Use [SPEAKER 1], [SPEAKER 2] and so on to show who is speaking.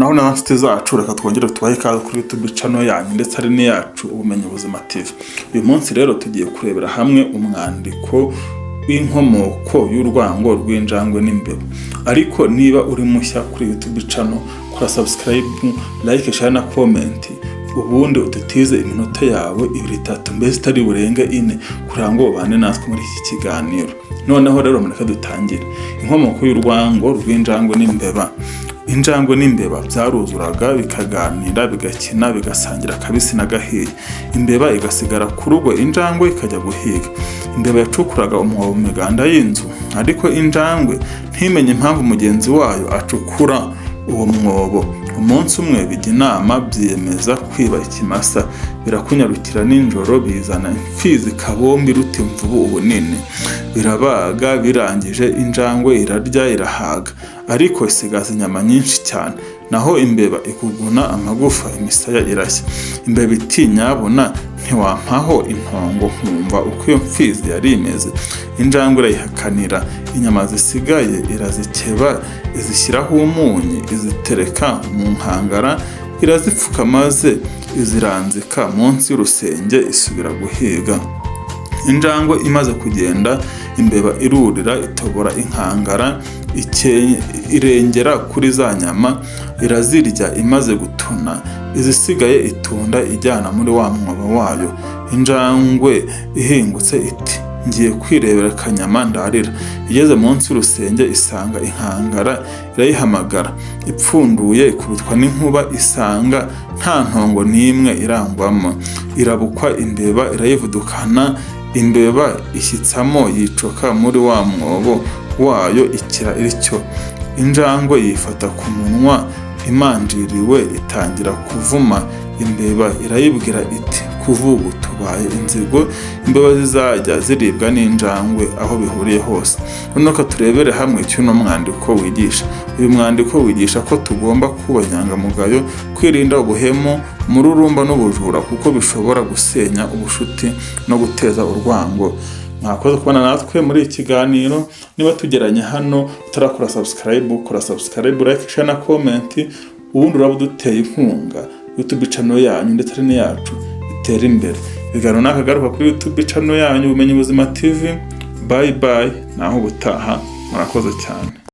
[SPEAKER 1] Naho na nshuti zacu, reka twongere tubahe ikaze kuri YouTube channel yanyu ndetse ari n'iyacu, Ubumenyi Buzima TV. Uyu munsi rero tugiye kurebera hamwe umwandiko w'Inkomoko y'urwango rw'injangwe n'imbeba. Ariko niba uri mushya kuri YouTube channel, kora subscribe, like, share na comment, ubundi udutize iminota yawe ibiri, itatu, mbese itari burenge ine, kugira ngo ubane natwe muri iki kiganiro. Noneho rero mureke dutangire. Inkomoko y'urwango rw'injangwe n'imbeba. Injangwe n'imbeba byaruzuraga, bikaganira, bigakina, bigasangira akabisi n'agahiye. Imbeba igasigara ku rugo, injangwe ikajya guhiga. Imbeba yacukuraga umwobo mu miganda y'inzu, ariko injangwe ntimenye impamvu mugenzi wayo acukura uwo mwobo. Umunsi umwe bijya inama, byiyemeza kwiba ikimasa. Birakunyarukira nijoro, bizana imfizi kabombo iruta imvubu ubunini, birabaga. Birangije, injangwe irarya irahaga, ariko isigaza inyama nyinshi cyane, naho imbeba iguguna amagufa, imisaya irashya. Imbeba iti: "Nyabuna ntiwampaho intongo nkumva uko iyo mfizi yari imeze?" Injangwe irayihakanira. Inyama zisigaye irazikeba, izishyiraho umunyu, izitereka mu nkangara, irazipfuka, maze iziranzika munsi y'urusenge, isubira guhiga. Injangwe imaze kugenda, imbeba irurira, itobora inkangara, irengera kuri za nyama, irazirya. Imaze gutuna izisigaye, itunda ijyana muri wa mwobo wayo. Injangwe ihingutse iti: "Ngiye kwirebera akanyama ndarira." Igeze munsi y'urusenge, isanga inkangara irayihamagara. Ipfunduye, ikubitwa n'inkuba, isanga nta ntongo n'imwe irangwamo. Irabukwa imbeba irayivudukana. Imbeba ishyitsamo, yicoka muri wa mwobo wayo, ikira ityo. Injangwe yifata ku munwa imanjiriwe, itangira kuvuma imbeba. Irayibwira iti: "Kuva ubu tubaye inzigo, imbeba zizajya ziribwa n'injangwe aho bihuriye hose." Noneho reka turebere hamwe icyo uno mwandiko wigisha. Uyu mwandiko wigisha ko tugomba kuba inyangamugayo, kwirinda ubuhemu, umururumba n'ubujura, kuko bishobora gusenya ubushuti no guteza urwango. Mwakoze kubana natwe muri iki kiganiro. Niba tugeranye hano utarakora subscribe, kora subscribe, like, share na comment, ubundi uraba uduteye inkunga, YouTube channel yanyu ndetse n'iyacu itera imbere. Ibiganiro nakagaruka kuri YouTube channel yanyu, Ubumenyi Buzima TV. Bye bye, naho ubutaha. Murakoze cyane.